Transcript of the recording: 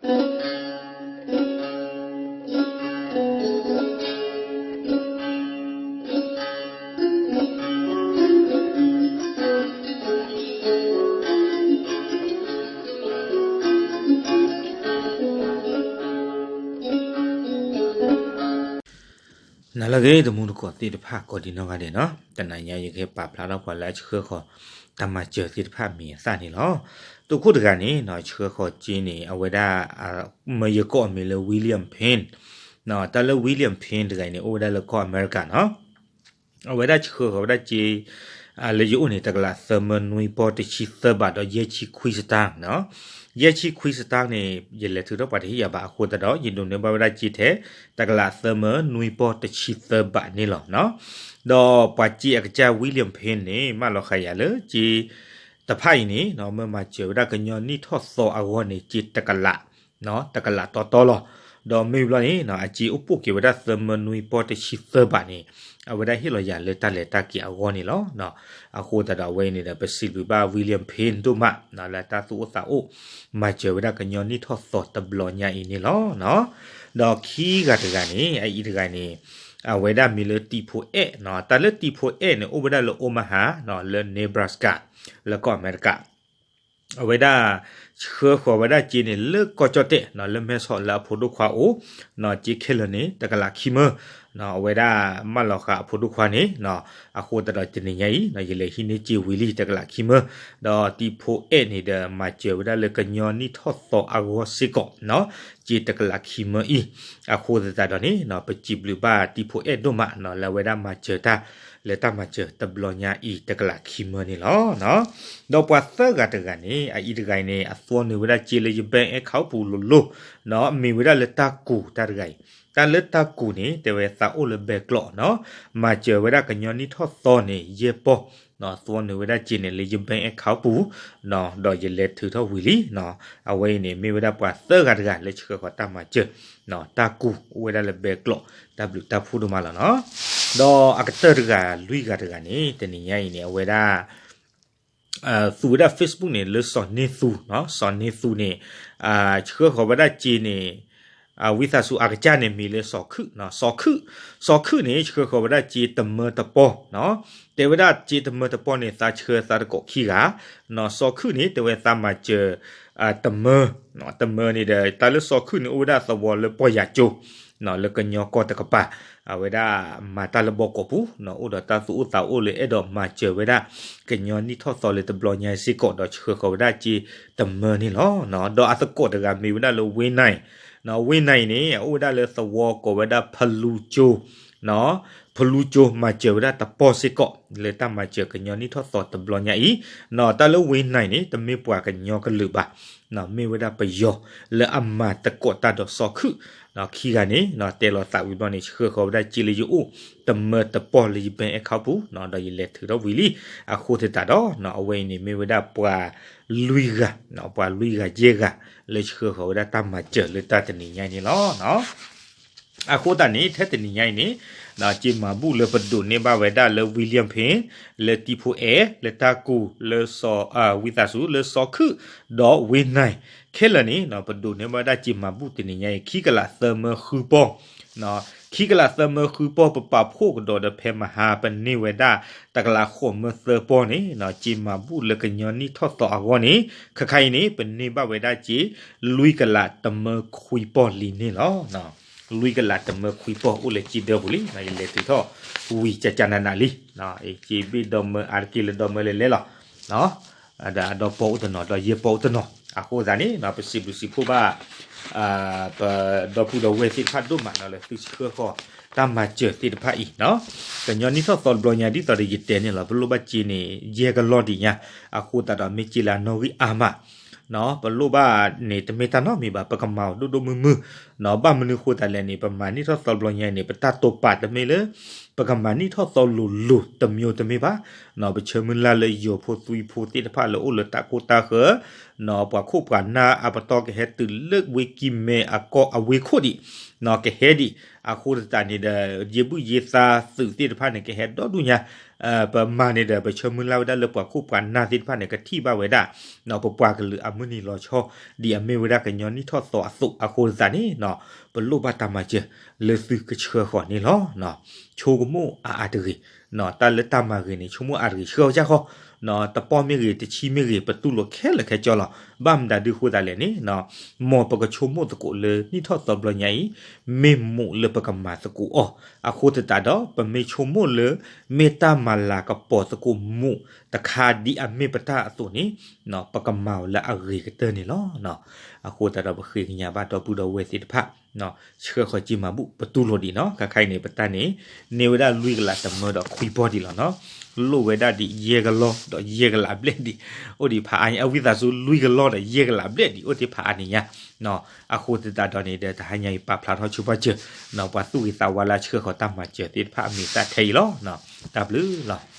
နလၢအဂ့ၤ တံၤသကိးသ့ၣ်တဖၣ် ကိးဒံနီၢ်ဂၤဒဲးနီၤ, တနံၤညါယကဟဲပာ်ဖျါထီၣ်ပှၤလၢအဆှၢဃီၤတၢ်မၤစၢၤသ့ၣ်တဖၣ်အမံၤအသၣ်န့ၣ်လီၤ. တိခိၣ်တဂၤန့ၣ်နီၤ အဆှၢဃီၤစ့န့ၣ် အဝဲဒၣ် မၢယကိးအမံၤလၢ William Payne နီၤ, တၢ်လၢ William Payne တဂၤအံၤန့ၣ် အိၣ်ဝဲဒၣ်လၢကီၢ်အမဲရကၤနီၤ. အဝဲဒၣ်ဆှၢဃီၤဝဲဒၣ်စ့ လၢယအိၣ်န့ၣ် တကလးသၢမၢနွံပီၢ်တဆံသၢဘးဒီးယဲၢ်ဆံခွံစတၢၢ်နီၤ. ယဲၢ်ဆံခွံစတၢၢ်န့ၣ် ယလဲၤထုးထီၣ်ပှၤတဟ့ၣ်ယၤဘၣ်အဃိသတးဒီး ယဒိးန့ၢ်ဘၣ်ဝဲဒၣ်စ့ထဲ တကလးသၢမၢနွံပီၢ်တဆံသၢဘးန့ၣ်လီၤနီၤ. ဒီးပှၤစ့အကစၢ် William Payne န့ၣ် မၢလီၤဃာ်ယၤလၢစ့တဖၣ်အံၤန့ၣ်နီၤ မၢမၤစၢၤဝဲဒၣ်ကညီနံၣ်ထီၣ်သီအဂီၢ်န့ၣ် စ့တကလး တကလးတီတီလီၤ. ဒီးမ့ၢ်ဘျီန့ၣ်နီၤ အစ့အိၣ်ပိာ်က့ၤဝဲဒၣ်သၢမၢနွံပီၢ်တဆံသၢဘးန့ၣ် အဝဲဒၣ်ဟ့ၣ်လီၤယၤလၢတၢ်လဲၤတၢ်က့ၤအဂီၢ်န့ၣ်လီၤ. အဃိသတးဒီးအဝဲအံၤန့ၣ်ဒီး ပစံးဘျုးဘၣ် William Payne ဒိၣ်မးနီၤ လၢတၢ်သူၣ်အိၣ်သးအိၣ် မၤစၢၤဝဲဒၣ်ကညီနံၣ်ထီၣ်သီတဘျီညါအံၤန့ၣ်လီၤ. ဒီးခံဂၤတဂၤန့ၣ် အအံၤတဂၤန့ၣ် အဝဲဒၣ်မံၤလၢတံၤဖိအဲၣ်နီၤ, တၢ်လၢတံၤဖိအဲၣ်န့ၣ် အိၣ်ဝဲဒၣ်လၢ Omaha နီၤ လၢ Nebraska လၢကီၢ်အမဲရကၤ အဝဲဒၣ် ဆှၢဃီၤဝဲဒၣ်စ့န့ၣ် လၢကီၢ်ကၠီၣ်တဲၣ်နီၤ လၢမဲဆီးလၢအဖိဒိၣ်ခွါအိၣ်နီၤ, စ့ခဲလၢာ်န့ၣ် တကလးခံမၢနီၤ, အဝဲဒၣ်မၢလီၤဃာ်အဖိဒိၣ်ခွါန့ၣ်နီၤ, အဃိသတးဒီးတနံၤညါအံၤနီၤ ယလဲၤဟံးန့ၢ်စ့ဝံၤလံ တကလးခံမၢ, ဒီးတံၤဖိအဲၣ်န့ၣ်ဒီး မၤစၢၤဝဲဒၣ်လၢကညီနံၣ်ထီၣ်သီအဂီၢ်စ့ၢ်ကီးနီၤ, စ့တကလးခံမၢအံၤ, အဃိသတးဒီးန့ၣ်နီၤ ပစံးဘျုးဘၣ်တံၤဖိအဲၣ်ဒိၣ်မးနီၤ လၢအဝဲဒၣ်မၤစၢၤတၢ် လၢတၢ်မၤစၢၤတဘျီညါအံၤ တကလးခံမၢန့ၣ်လီၤ. ဒီးပှၤသၢဂၤတဂၤန့ၣ် အအံၤတဂၤအံၤန့ၣ် အသွီနုာ်ဝဲဒၣ်စ့လၢယ bank account ပူၤလိၤလိၤနီၤ, မ့ၢ်ဝဲဒၣ်လၢတၢ်ကူၢ်တၢ်တဂၤအံၤ, တၢ်လၢတၢ်ကူၢ်န့ၣ် တဲဝဲသးအိၣ်လၢဘဲကျိးနီၤ, မၤစၢၤဝဲဒၣ်ကညီနံၣ်ထီၣ်သီန့ၣ် ယဲၢ်ပီၢ်နီၤ, သွီနုာ်ဝဲဒၣ်စ့န့ၣ်လၢယ bank account ပူၤနီၤ, ဒီးယလဲၤထုးထီၣ်ဝံၤလံနီၤ, အဝဲအံၤန့ၣ် မ့ၢ်ဝဲဒၣ်ပှၤသၢဂၤတဂၤလၢဆှၢဃီၤတၢ်မၤစၢၤနီၤ, တၢ်ကူၢ်အိၣ်ဝဲဒၣ်လၢဘဲကျိး တၢ်ဘျုးတၢ်ဖှိၣ်ဒိၣ်မးလီၤနီၤ. ဒီးအကတၢၢ်တဂၤလွံၢ်ဂၤတဂၤန့ၣ် တနံၤညါအံၤန့ၣ် အဝဲဒၣ် သူဝဲဒၣ် Facebook န့ၣ် လၢစီၤန့ၢ်သူနီၤ, စီၤန့ၢ်သူန့ၣ် ဆှၢဃီၤဝဲဒၣ်စ့န့ၣ် ဝံသးစူၤအကစၢ်န့ၣ်မံၤလၢစီၤခုၣ်နီၤ, စီၤခုၣ်, စီၤခုၣ်န့ၣ် ဆှၢဃီၤဝဲဒၣ်စ့တမၢတပီၢ်နီၤ, တဲဝဲဒၣ်စ့တမၢတပီၢ်န့ၣ် သးဆှၢသးတကိးခံဂၤနီၤ, စီၤခုၣ်န့ၣ် တဲဝဲသးမၤစၢၤ တမၢ, တမၢန့ၣ်ဒီး တၢ်လၢစီၤခုၣ်န့ၣ် အိၣ်ဝဲဒၣ်သဝီလၢပီၢ်ယၤကၠိ လၢကညီကီၢ်တကပၤ, အဝဲဒၣ်မၤတၢ်လၢဘီကီးပူၤနီၤ, အိၣ်ဒီးတၢ်သူၣ်အိၣ်သးအိၣ်လၢအဲၣ်ဒိးမၤစၢၤဝဲဒၣ် ကညီနံၣ်ထီၣ်သီလၢတဘျီညါစ့ၢ်ကီး ဒီးဆှၢဃီၤဝဲဒၣ်စ့တမၢန့ၣ်လီၤ. ဒီးအသကိးတဂၤမ့ၢ်ဝဲဒၣ်လၢဝ့နၢ်, ဝ့နၢ်အံၤန့ၣ် အအိၣ်ဝဲဒၣ်လၢသဝီကိးဝဲဒၣ်ဖလူကၠိ ဖလူကၠိ မၤစၢၤဝဲဒၣ်တပီၢ်စ့ၢ်ကီး လၢတၢ်မၤစၢၤကညီနံၣ်ထီၣ်သီတဘျီညါအံၤ, တၢ်လၢဝ့နၢ်အံၤန့ၣ် တမ့ၢ်ပှၤကညီကလုာ်ဘၣ်, မ့ၢ်ဝဲဒၣ်ပယီၤ လၢအမၤသကိးတၢ်ဒီးစီၤခုၣ်, ခံဂၤန့ၣ် တဲလီၤသးဝံၤဘျီန့ၣ် ဆှၢဃီၤဝဲဒၣ်စ့လၢယအိၣ် တမၢတပီၢ်လၢယ bank account ပူၤနီၤ, ဒီးယလဲၤထုးထီၣ်ဝံၤလံ, အဃိသတးဒီးနီၤ အဝဲအံၤန့ၣ် မ့ၢ်ဝဲဒၣ်ပှၤလွံၢ်ဂၤနီၤ, ပှၤလွံၢ်ဂၤယဲၢ်ဂၤ လၢဆှၢဃီၤဝဲဒၣ်တၢ်မၤစၢၤလၢတၢ်တနံၤညါအံၤန့ၣ်လီၤ. အဃိသတးန့ၣ် ထဲတနံၤညါအံၤန့ၣ် စ့မၤဘူၣ်လၢပဒိးန့ၢ်ဘၣ်ဝဲဒၣ်လၢ William Payne လၢတံၤဖိအဲၣ် လၢတၢ်ကူၢ် လၢစီၤ ဝံသးစူၤ လၢစီၤခုၣ် ဒီးဝ့နၢ် ခဲလၢာ်န့ၣ် ပဒိးန့ၢ်ဘၣ်ဝဲဒၣ်စ့မၤဘူၣ်တနံၤညါအံၤ ခံကလးသၢမၢဃုပီၢ် ခံကလးသၢမၢဃုပီၢ် ပပာ်ဖှိၣ်ကဒီးဒီးဖဲမဟါ ပန့ၢ်ဝဲဒၣ် တကလးဃိးမၢသၢပီၢ်န့ၣ် စ့မၤဘူၣ်လၢကညီနံၣ်ထီၣ်သီအဂီၢ်န့ၣ် ခဲခါအံၤန့ၣ် ပန့ၢ်ဘၣ်ဝဲဒၣ်စ့ လွံၢ်ကလးတမၢခွံပီၢ်လံန့ၣ်လီၤ. လွံၢ်ကလးတမၢခွံပီၢ်အိၣ်လၢစ့ဒၢပူၤလံ, ယလဲၤထုးထီၣ်ဝံၤကကနးနးလံ. စ့ဘ့ၣ်ဒီမၢအါတက့ၢ်လၢဒီမၢလဲၤလဲၤလီၤ. ဒီးအဒီပီၢ်အိၣ်တနီၤ ဒီးယဲၢ်ပီၢ်အိၣ်တနီၤ အဃိသတးန့ၣ် ပစံးဘျုးစံးဖှိၣ်ဘၣ် ပဒီပုၢ်ဒီဝဲၢ်သ့ၣ်တဖၣ်ဒိၣ်မးနီၤ လၢသုဆှၢဃီၤတၢ်မၤစၢၤသ့ၣ်တဖၣ်အံၤနီၤ. ကညီနံၣ်ထီၣ်သီတဘျီညါ ဒ်သိးဒီးယတဲန့ၣ်လီၤ ပလိၣ်ဘၣ်စ့န့ၣ် ယဲၢ်ကလီၢ်ဒံးညါ, အဃိသတးဒီးမ့ၢ်စ့လၢအနီၣ်ဂံၢ်အါမး ပလိၣ်ဘၣ်န့ၣ် တမ့ၢ်တၢ်နီတမံၤဘၣ်, ပကမၤအီၤဒိၣ်ဒိၣ်မုၢ်မုၢ်နီၤ. ဘၣ်မနုၤအဃိသတးလဲၣ်န့ၣ် ပမၤနံၣ်ထီၣ်သီတဘျီညါအံၤန့ၣ် ပတၢ်တိာ်ပာ်တမ့ၢ်လၢ ပကမၤနံၣ်ထီၣ်သီလိၤလိၤတမံၤတမ့ၢ်ဘၣ်နီၤ. ပဆၢမုၢ်လၢ်လၢယိၤဖိသွံၣ်ဖိသ့ၣ်တဖၣ်လၢအိၣ်လၢတၢ်ကိၢ်တၢ်ဂီၤနီၤ ပှၤခိၣ်ပှၤနၢ်အပတီၢ်ကဟဲတုၤလၢဝ့ကံမဲအကီၢ်အဝ့ခိၣ်ဒံးနီၤ ကဟဲဒံး. အဃိသတးန့ၣ်ဒီး ယ့ၢ်ဘုၣ်ယ့ၢ်သးသုးသ့ၣ်တဖၣ်န့ၣ် ကဟဲဒီဒူၣ်ညါ ပမၤန့ၣ်ဒီး ပဆၢမုၢ်လၢ်ဝဲဒၣ်လၢပှၤခိၣ်ပှၤနၢ်သ့ၣ်တဖၣ်န့ၣ် ကထံၣ်ဘၣ်ဝဲဒၣ် ပပှၤကလုာ်အမုၢ်နံၤလီၤဆီ ဒ်အမ့ၢ်ဝဲဒၣ်ကညီနံၣ်ထီၣ်သီအသိးအဃိသတးန့ၣ် ပလိၣ်ဘၣ်တၢ်မၤစၢၤလၢသုကဆှၢဃီၤန့ၣ်လီၤ. ဆိကမိၣ်အါအါတဂ့ၤ, တၢ်လၢတၢ်မၤဂ့ၤန့ၣ် ဆိကမိၣ်အါတဂ့ၤ ဆှၢဃီၤစၢ်ဃီ, တပီၢ်မ့ၢ်ဂ့ၤ တဆံမ့ၢ်ဂ့ၤ ပတူၢ်လိာ်ခဲလၢာ်ခဲဆ့လီၤ. ဘၣ်မတၤဒုအဃိသတးလဲၣ်န့ၣ် မ်ပကဆိကမိၣ်သကိးလၢနံၣ်ထီၣ်သီဘျီညါအံၤ မ့ၢ်မူးလၢပကမၤသကိးအီၤ, အဃိသတးဒီး ပမ့ၢ်ဆိကမိၣ်လၢ မ့ၢ်တၢ်မၤလၤကပီၤသကိးမူးတခါဒ်အမ့ၢ်ပတၢ်အသိးန့ၣ် ပကမၤအီၤလၢအဂ့ၤကတၢၢ်န့ၣ်လီၤ. အဃိသတးဒီး ပဃ့ကညးဘၣ်ဒီပုၢ်ဒီဝဲၢ်သ့ၣ်တဖၣ် ဆှၢဃီၤက့ၤမၤဘူၣ် ပတူၢ်လိာ်ဒံးနီၤ. ခါခါအံၤန့ၣ် ပတၢ်န့ၣ် န့ၢ်ဝဲဒၣ်လွံၢ်ကလးတမၢဒီးခွံပီၢ်ဒံးလီၤနီၤ. လိၣ်ဝဲဒၣ်ဒံးယဲၢ်ကလီၢ်ဒီးယဲၢ်ကလးဘျဲၣ်ဒံး အိၣ်ဒံးဖးအါန့ၣ် အဝံသးစူၤလွံၢ်ကလီၢ်ဒီးယဲၢ်ကလးဘျဲၣ်ဒံး အိၣ်ဒံးဖးအါန့ၣ်ညါ. အဃိသတးဒီးန့ၣ်ဒီး တဟါညါအံၤ ပာ်ဖျါထီၣ်ဆိပာ်စၢၤ ပှၤသူၣ်ဂ့ၤသးဝါလၢအဆှၢဃီၤတၢ်မၤစၢၤသ့ၣ်တဖၣ်အမံၤသၣ်ခဲအံၤလီၤ. တၢ်ဘျုးလီၤ.